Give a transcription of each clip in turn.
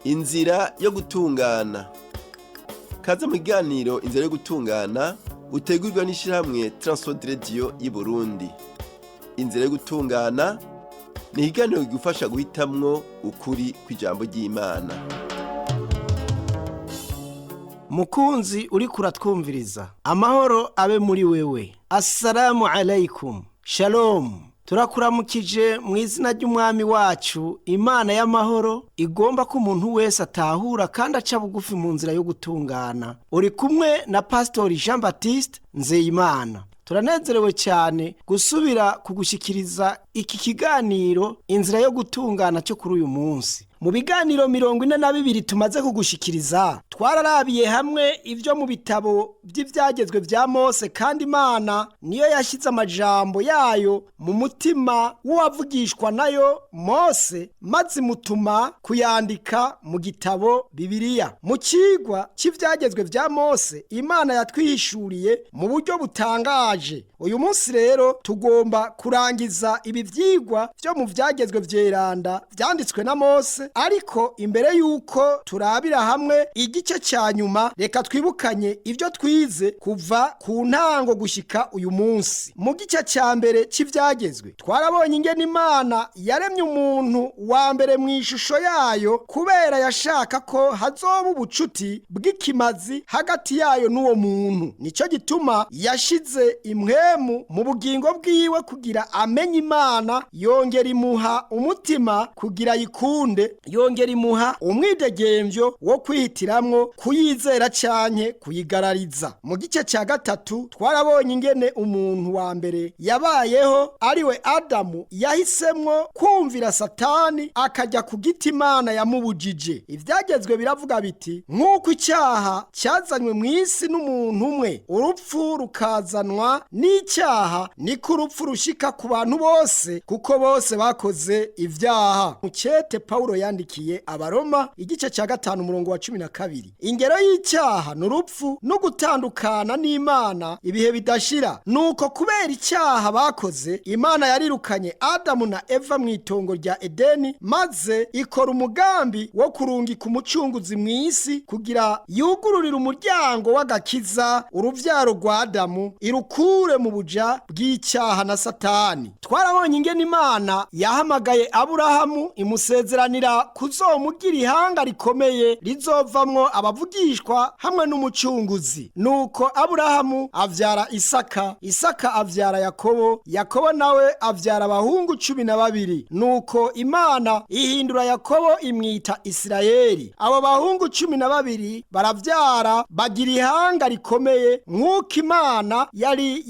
Inzira yo gutungana. Kaze mu kiganiro Inzira yo gutungana utegurirwa n'ishirahamwe Transworld Radio y'Uburundi. Inzira yo gutungana ni ikiganiro kigufasha guhitamwo ukuri kw'ijambo ry'Imana. Mukunzi uriko uratwumviriza, amahoro abe muri wewe. Assalamu alaikum, shalom. Turakuramukije mu izina ry'umwami wacu, Imana y'amahoro igomba ko umuntu wese atahura kandi aca bugufi mu nzira yo gutungana. Uri kumwe na Pastori Jean Baptiste Nzeyimana. Turanezerewe cyane gusubira kugushyikiriza iki kiganiro Inzira yo gutungana cyo kuri uyu munsi. Mu biganiro 42 tumaze kugushikiriza, twararabiye hamwe ibyo mu bitabo by'ibyagezwe bya Mose, kandi Imana niyo yashyize amajambo yayo mu mutima w'uwavugishwa nayo Mose, maze imutuma kuyandika mu gitabo Bibiliya. Mu cigwa cy'ibyagezwe bya Mose, Imana yatwihishuriye mu buryo butangaje. Uyu munsi rero tugomba kurangiza ibi vyigwa vyo mu vyagezwe vyeranda vyanditswe na Mose, ariko imbere yuko turabira hamwe igice cya nyuma, reka twibukanye ibyo twize kuva ku ntango gushika uyu munsi. Mu gice cya mbere cy'ivyagezwe, twarabonye ingene Imana yaremye umuntu wa mbere mu ishusho yayo, kubera yashaka ko hazoba ubucuti bw'ikimazi hagati yayo n'uwo muntu. Nico gituma yashize impwemu mu bugingo bwiwe kugira amenye Imana, yongera imuha umutima kugira ayikunde, yongera imuha umwidegemvyo wo kwihitiramwo kuyizera canke kuyigarariza. Mu gice cya gatatu twarabonye ingene umuntu wa mbere yabayeho, ariwe Adamu, yahisemwo kumvira Satani akajya ku giti Imana yamubujije. Ivyagezwe biravuga biti: "Nk'uko icyaha cyazanywe mu isi n'umuntu umwe, urupfu rukazanwa n'icyaha, niko urupfu rushika ku bantu bose, kuko bose bakoze ibyaha." Mukete Paulo yandikiye Abaroma, igice cya 5, umurongo wa 12. Ingero y'icyaha ni urupfu no gutandukana n'Imana ibihe bidashira. Nuko kubera icyaha bakoze, Imana yarirukanye Adamu na Eva mu itongo rya Edeni, maze ikora umugambi wo kurungika umucunguzi mu isi kugira yugururire umuryango w'agakiza uruvyaro rwa Adamu, irukure mu buja bw'icyaha na Satani. Twarabonye ingene Imana yahamagaye Aburahamu, imusezeranira kuzomugira ihanga rikomeye rizovamwo abavugishwa hamwe n'umucunguzi. Nuko Aburahamu avyara Isaka, Isaka avyara Yakobo, Yakobo nawe avyara abahungu 12. Nuko Imana ihindura Yakobo imwita Isirayeli. Abo bahungu 12 baravyara, bagira ihanga rikomeye nk'uko Imana yari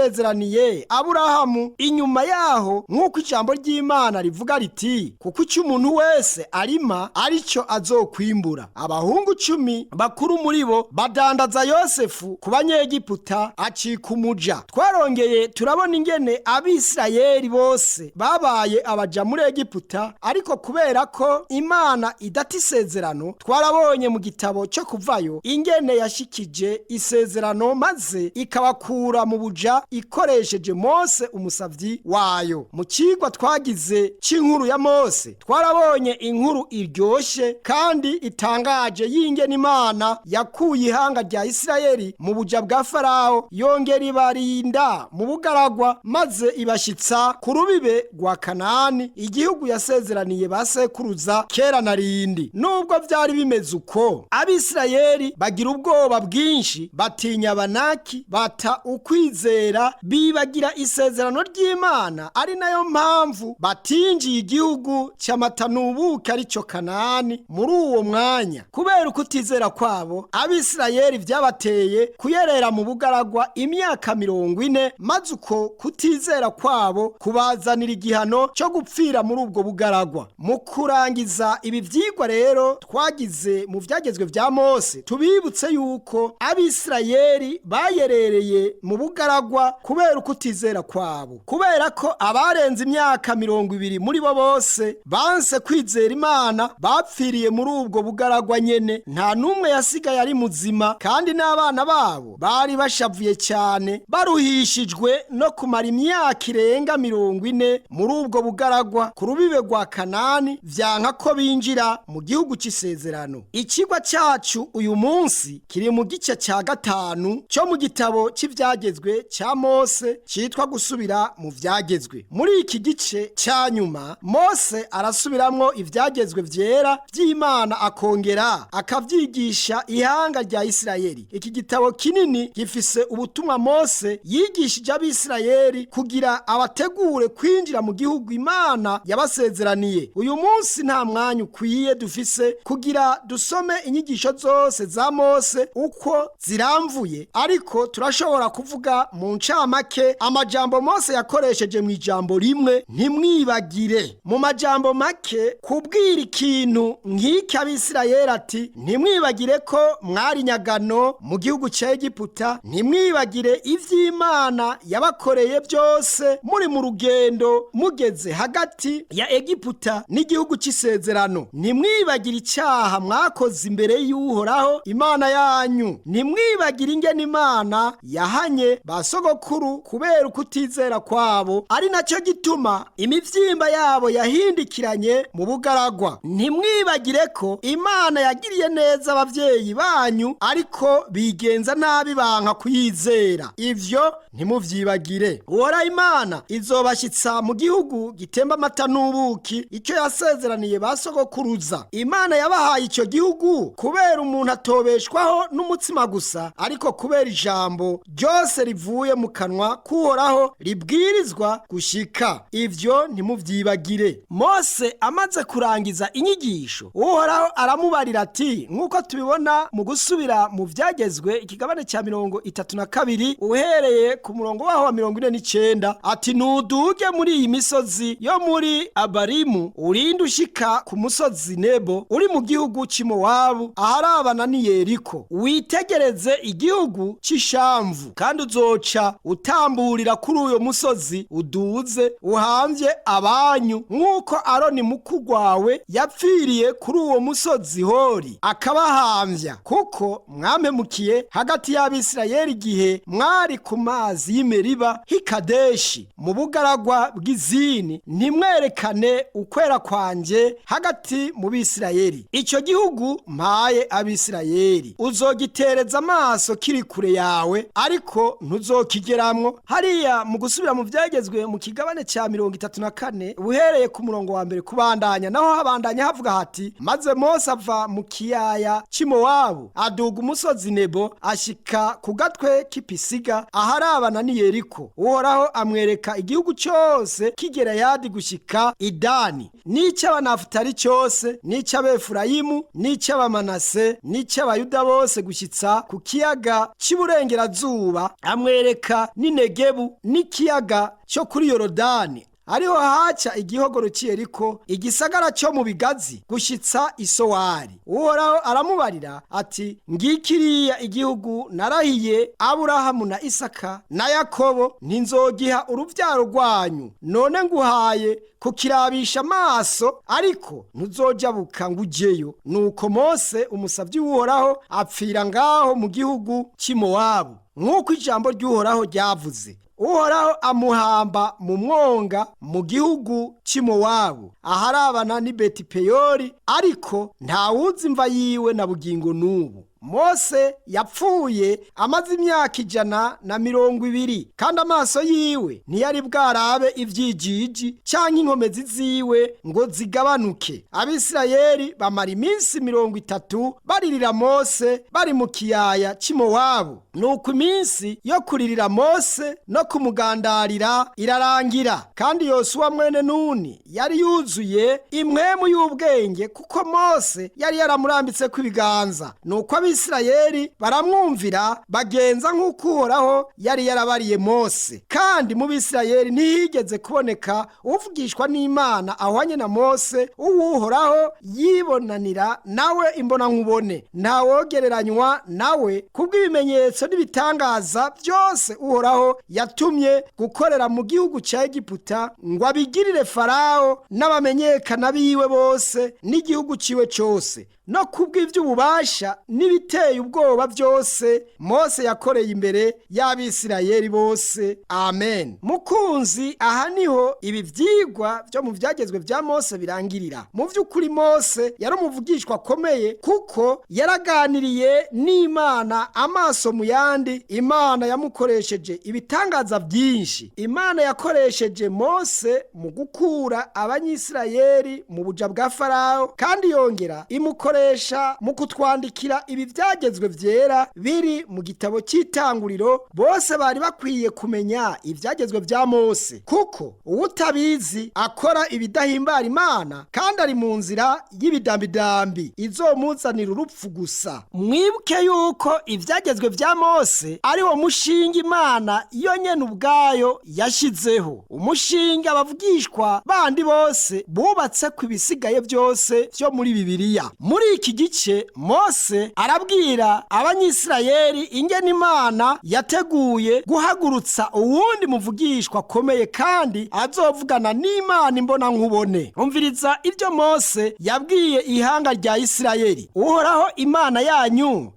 yarabisezeraniye Aburahamu. Inyuma yaho, nk'uko ijambo ry'Imana rivuga riti: "Kuko icyo umuntu wese arima aricyo azokwimbura." Abahungu 10 bakuru muri bo badandaza Yosefu ku Banyegiputa, acika umuja. Twarongeye turabona ingene Abisirayeli bose babaye abaja muri Egiputa, ariko kubera ko Imana idata isezerano, twarabonye mu gitabo cyo Kuvayo ingene yashikije isezerano maze ikabakura mu buja ikoresheje Mose umusavyi wayo. Mu cigwa twagize c'inkuru ya Mose, twarabonye inkuru iryoshe kandi itangaje y'ingene Imana yakuye ihanga rya Isirayeli mu buja bwa Farawo, yongera ibarinda mu bugaragwa, maze ibashitsa ku rubibe rwa Kanani, igihugu yasezeraniye ba sekuruza kera na rindi. Nubwo vyari bimeze uko, Abisirayeli bagira ubwoba bwinshi, batinya Abanaki, bata ukwizera, bibagira isezerano ry'Imana, ari nayo mpamvu batinjiye igihugu cy'amata n'ubuki, aricyo Kanani, muri uwo mwanya. Kubera ukutizera kwabo, Abisirayeli vyabateye kuyerera mu bugaragwa imyaka 40, maze uko kutizera kwabo kubazanira igihano cyo gupfira muri ubwo bugaragwa. Mu kurangiza ibi vyigwa rero twagize mu vyagezwe vya Mose, tubibutse yuko Abisirayeli bayerereye mu bugaragwa kubera ukutizera kwabo, kubera ko Abarenze imyaka 20 muri bo bose banse kwizera Imana, bapfiriye muri ubwo bugaragwa nyene. Nta n'umwe yasigaye ari muzima, kandi n'abana babo bari bashavuye cyane, baruhishijwe no kumara imyaka irenga 40 muri ubwo bugaragwa ku rubibe rwa Kanani, vyanka ko binjira mu gihugu c'isezerano. Ikigwa cyacu uyu munsi kiri mu gice cya 5 cyo mu gitabo cy'ivyagezwe cya Mose cyitwa gusubira mu vyagezwe. Muri iki gice cya nyuma Mose arasubiramwo ivyagezwe vyera vy'Imana, akongera akavyigisha ihanga rya Isirayeli. Iki gitabo kinini gifise ubutumwa Mose yigishije abisirayeli kugira abategure kwinjira mu gihugu Imana yabasezeraniye. Uyu munsi nta mwanya ukwiye dufise kugira dusome inyigisho zose za Mose uko ziramvuye, ariko turashobora kuvuga mu ncamake amajambo Mose yakoresheje mu ijambo rimwe: ntimwibagire. Mu majambo make, kubwira ikintu nk'iki abisirayeli ati: ntimwibagire ko mwari nyagano mu gihugu cya Egiputa, ntimwibagire ivy'Imana yabakoreye byose muri mu rugendo mugeze hagati ya Egiputa n'igihugu cy'isezerano, ntimwibagire icyaha mwakoze imbere y'Uhoraho Imana yanyu, ntimwibagire ingene Imana yahanye ba sogokuru kubera ukutizera kwabo, ari nacyo gituma imivyimba yabo yahindikiranye mu bugaragwa, ntimwibagire ko Imana yagiriye neza abavyeyi banyu, ariko bigenza nabi banka kuyizera. Ivyo ntimuvyibagire. Uhoraho Imana izobashyitsa mu gihugu gitemba amata n'ubuki, icyo yasezeraniye ba sogokuruza. Imana yabahaye icyo gihugu kubera umuntu atobeshwaho n'umutsima gusa, ariko kubera ijambo ryose rivuye mu kanwa k'Uhoraho ribwirizwa gushika. Ivyo ntimuvyibagire. Mose amaze kurangiza inyigisho, Uhoraho aramubarira ati, nk'uko tubibona mu gusubira mu vyagezwe ikigabane cya 32 uhereye ku murongo waho wa 49, ati: nuduge muri iyi misozi yo muri Abarimu, urinde ushika ku musozi Nebo uri mu gihugu cy'i Mowabu, aharabana n'i Yeriko, witegereze igihugu c'ishamvu, kandi uzoca utamburira kuri uyo musozi uduze uhamvye abanyu, nk'uko Aroni mukuru wawe yapfiriye kuri uwo musozi Hori akabahamvya, kuko mwampemukiye hagati y'Abisirayeli igihe mwari ku mazi y'Imeriba h'i Kadeshi mu bugaragwa bw'Izini, ntimwerekane ukwera kwanjye hagati mu Bisirayeli. Icyo gihugu mpaye Abisirayeli uzogitereza amaso kiri kure yawe, ariko ntuzokigeramwo. Hariya mu gusubira mu byagezwe mu kigabane cya 34 uhereye ku murongo wa 1 kubandanya, naho habandanya havuga hati: maze Mose ava mu kiyaya cy'i Mowabu aduga umusozi Nebo, ashika ku gatwe k'Ipisiga aharabana n'i Yeriko. Uhoraho amwereka igihugu cyose k'Igereyadi gushika Idani, n'icy'Abanafutali cyose, n'icy'Abefurayimu, n'icy'Abamanase, n'icy'Abayuda bose gushyitsa ku kiyaga cy'iburengerazuba. Amwereka n'i Negebu n'ikiyaga cyo kuri Yorodani, ariho haca igihogoro cy'Yeriko, igisagara cyo mu bigazi, gushyitsa Isowari. Uhoraho aramubarira ati: ngikiriya igihugu narahiye Aburahamu na Isaka na Yakobo ntinzogiha urubyaro rwanyu, none nguhaye kukirabisha amaso, ariko ntuzojabuka ngo ujyeyo. Nuko Mose umusabyi w'Uhoraho apfira ngaho mu gihugu cy'i Mowabu, nk'uko ijambo ry'Uhoraho ryavuze. Uhoraho amuhamba mu mwonga mu gihugu cy'i Mowabu aharabana n'i Betipeyori, ariko ntawuzi imva yiwe na bugingo n'ubu. Mose yapfuye amaze imyaka 120, kandi amaso yiwe ntiyari bwarabe ivyijiji canke inkomezi ziwe ngo zigabanuke. Abisirayeli bamara iminsi 30 baririra Mose bari mu kiyaya cy'i Mowabu. Nuko iminsi yo kuririra Mose no kumugandarira irarangira, kandi Yosuwa mwene Nuni yari yuzuye impwemu y'ubwenge, kuko Mose yari yaramurambitseko ibiganza. Nuko Abisirayeli baramwumvira, bagenza nk'uko Uhoraho yari yarabariye Mose. Kandi mu Bisirayeli ntihigeze kuboneka uvugishwa n'Imana ahwanye na Mose, uwuhoraho yibonanira nawe imbonankubone. Ntawogereranywa nawe kubw'ibimenyetso n'ibitangaza byose Uhoraho yatumye gukorera mu gihugu cya Egiputa, ngo abigirire Farawo n'abamenyekana biwe bose n'igihugu ciwe cyose, no kubw'iby'ububasha n'ibiteye ubwoba byose Mose yakoreye imbere y'Abisirayeli bose. Amen. Mukunzi, aha niho ibi byigwa byo mu byagezwe bya Mose birangirira. Mu by'ukuri Mose yari umuvugishwa akomeye, kuko yaraganiriye n'Imana amaso mu yandi. Imana yamukoresheje ibitangaza byinshi. Imana yakoresheje Mose mu gukura Abanyisirayeli mu buja bwa Farawo, kandi yongera imukoresha mu kutwandikira ibi byagezwe byera biri mu gitabo cy'Itanguriro. Bose bari bakwiye kumenya ibyagezwe bya Mose, kuko uwutabizi akora ibidahimbara Imana, kandi ari mu nzira y'ibidambidambi izomuzanira urupfu gusa. Mwibuke yuko ibyagezwe bya Mose ari wo mushinga Imana yo nyene ubwayo yashyizeho, umushinga abavugishwa bandi bose bubatse ku ibisigaye byose byo muri Bibiliya. Muri iki gice Mose arabwira Abanyisirayeli ingene Imana yateguye guhagurutsa uwundi muvugishwa akomeye, kandi azovugana n'Imana imbona nkubone. Umviriza ibyo Mose yabwiye ihanga rya Isirayeli: Uhoraho Imana yanyu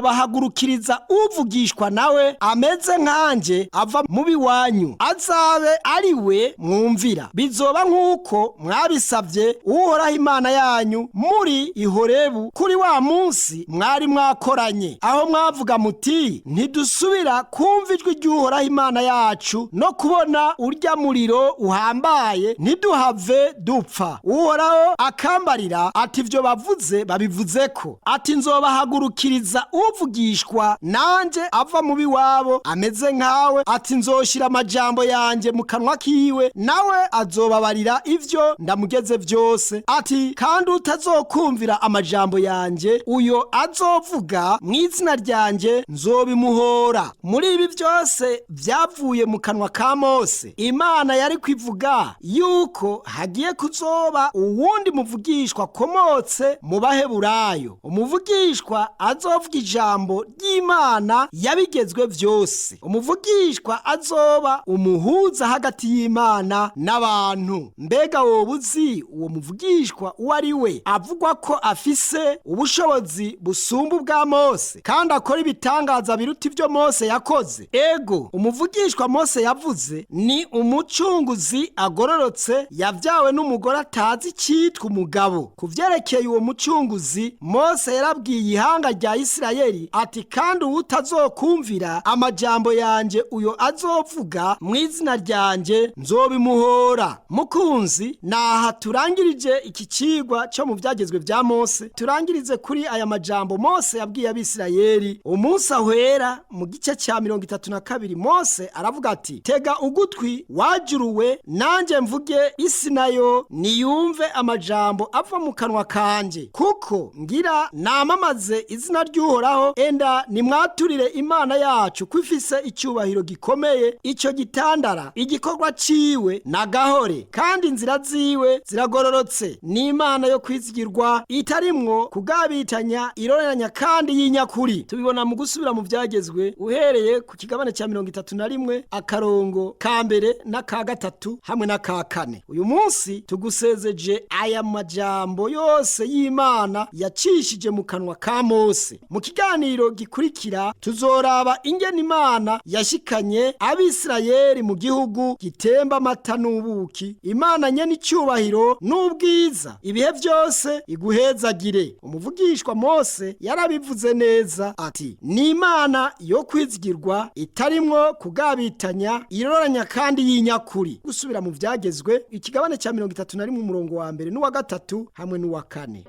izobahagurukiriza uvugishwa nawe ameze nkanjye, ava mu biwanyu, azabe ari we mwumvira. Bizoba nk'uko mwabisabye Uhoraho Imana yanyu muri Ihorebu, kuri wa munsi mwari mwakoranye, aho mwavuga muti: 'Ntidusubira kumva ijwi ry'Uhoraho Imana yacu no kubona urya muriro uhambaye, ntiduhave dupfa.' Uhoraho akambarira ati: 'Ibyo bavuze babivuze ko,' ati: 'Nzobahagurukiriza uvugishwa nanjye ava mu biwabo ameze nkawe,' ati: 'Nzoshira amajambo yanjye mu kanwa kiwe, nawe azobabarira ivyo ndamugeze byose.' Ati: 'Kandi utazokumvira amajambo yanjye, uyo azovuga mu izina ryanjye, nzobimuhora.' Muri ibi byose byavuye mu kanwa ka Mose, Imana yari kwivuga yuko hagiye kuzoba uwundi muvugishwa akomotse mu Baheburayo, umuvugishwa azovuga ijambo ry'Imana yabigezwe byose, umuvugishwa azoba umuhuza hagati y'Imana n'abantu. Mbega woba uzi uwo muvugishwa uwo ari we, avugwa ko afise ubushobozi busumba ubwa Mose, kandi akora ibitangaza biruta ibyo Mose yakoze? Ego, umuvugishwa Mose yavuze ni umucunguzi agororotse, yabyawe n'umugore atazi icyitwa umugabo. Ku byerekeye uwo mucunguzi, Mose yarabwiye ihanga rya Isirayeli ati: 'Kandi uwutazokumvira amajambo yanjye, uyo azovuga mu izina ryanjye, nzobimuhora.' Mukunzi, naha turangirije iki cigwa cyo mu byagezwe bya Mose. Turangirize kuri aya majambo Mose yabwiye Abisirayeli umunsi ahwera mu gice cya 32. Mose aravuga ati: 'Tega ugutwi wajuruwe, nanjye mvuge, isi nayo niyumve amajambo ava mu kanwa kanjye, kuko ngira namamaze izina ry'Uhoraho. Enda nimwaturire Imana yacu ko ifise icyubahiro gikomeye, icyo gitandara igikorwa ciwe nagahore, kandi inzira ziwe ziragororotse. Ni Imana yo kwizigirwa, itarimwo kugabitanya, iroreranya kandi y'inyakuri.' Tubibona mu gusubira mu byagezwe, uhereye ku kigabane cya 31, akarongo ka mbere n'aka gatatu hamwe n'aka kane. Uyu munsi tugusezeje aya majambo yose y'Imana yacishije mu kanwa ka Mose. Mu kiganiro gikurikira tuzoraba ingene Imana yashikanye Abisirayeli mu gihugu gitemba amata n'ubuki. Imana nyene icyubahiro n'ubwiza ibihe byose iguhezagire. Umuvugishwa Mose yarabivuze neza ati: 'Ni Imana yo kwizigirwa, itarimwo kugabitanya, iroranya kandi y'inyakuri.' Gusubira mu byagezwe, ikigabane cya 31, umurongo wa mbere n'uwa gatatu hamwe n'uwa kane.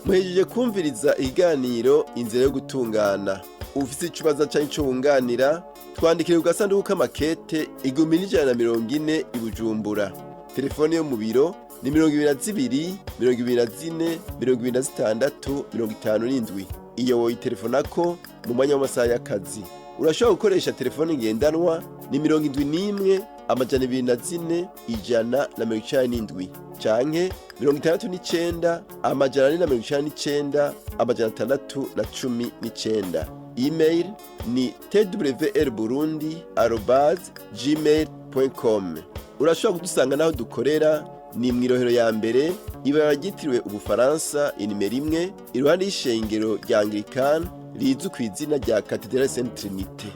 Muhejeje kumviriza ikiganiro Inzira yo Gutungana. Ufise ikibazo canke ico wunganira, twandikire ku gasanduku k'amakete 1140 i Bujumbura. Telefone yo mu biro Ni 22, 24, 26, 57. Iyo woyitelefonako mu mwanya w'amasaha y'akazi. Urashobora gukoresha telefone ngendanwa, ni 71 204 197 canke 69 499 619. Email ni twrburundi@gmail.com. Urashobora kudusanga n'aho dukorera, ni mw'irohero ya mbere, ibara ryitiriwe Ubufaransa, inimero 1, iruhande y'ishengero rya Anglikani rizwi ku izina rya Katedrali Sainte Trinite.